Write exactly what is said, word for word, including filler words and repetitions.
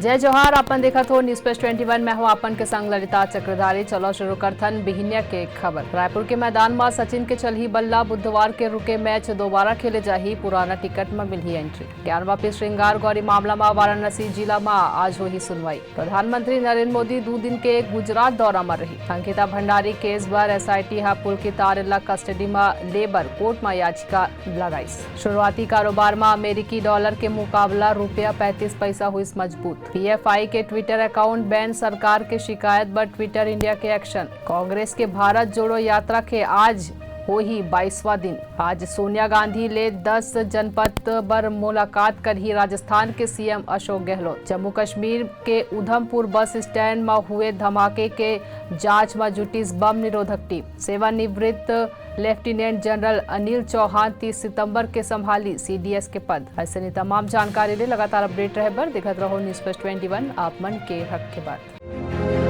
जय जोहार, अपन देखत हो News Flash twenty one। मैं हूं अपन के संग ललिता चक्रधारी। चलो शुरू करथन बिहिनिया के खबर। रायपुर के मैदान म सचिन के चलही बल्ला, बुधवार के रुके मैच दोबारा खेले जाही, पुराना टिकट म मिलही एंट्री। ज्ञानवापी श्रृंगार गौरी मामला म वाराणसी जिला म आज होही सुनवाई। प्रधानमंत्री नरेंद्र मोदी दू दिन के गुजरात दौरा म रही। अंकिता भंडारी केस बर एसआईटी ह पुलकित आर्य ल कस्टडी म ले बर कोर्ट म याचिका लगाइस। शुरुआती कारोबार म अमेरिकी डॉलर के मुकाबला रुपया पैंतीस पैसा हुइस मजबूत। पीएफआई के ट्विटर अकाउंट बैन, सरकार के शिकायत बर ट्विटर इंडिया के एक्शन। कांग्रेस के भारत जोड़ो यात्रा के आज होही बाईसवां दिन। आज सोनिया गांधी ले दस जनपद बर मुलाकात करही राजस्थान के सीएम अशोक गहलोत। जम्मू कश्मीर के उधमपुर बस स्टैंड म हुए धमाके के जांच म जुटिस बम निरोधक टीम। सेवानिवृत्त लेफ्टिनेंट जनरल अनिल चौहान तीस सितंबर के संभाली सीडीएस के पद। अइसने तमाम जानकारी ले लगातार अपडेट रहे बर देखत रहो News Flash twenty one, आप मन के हक के बात।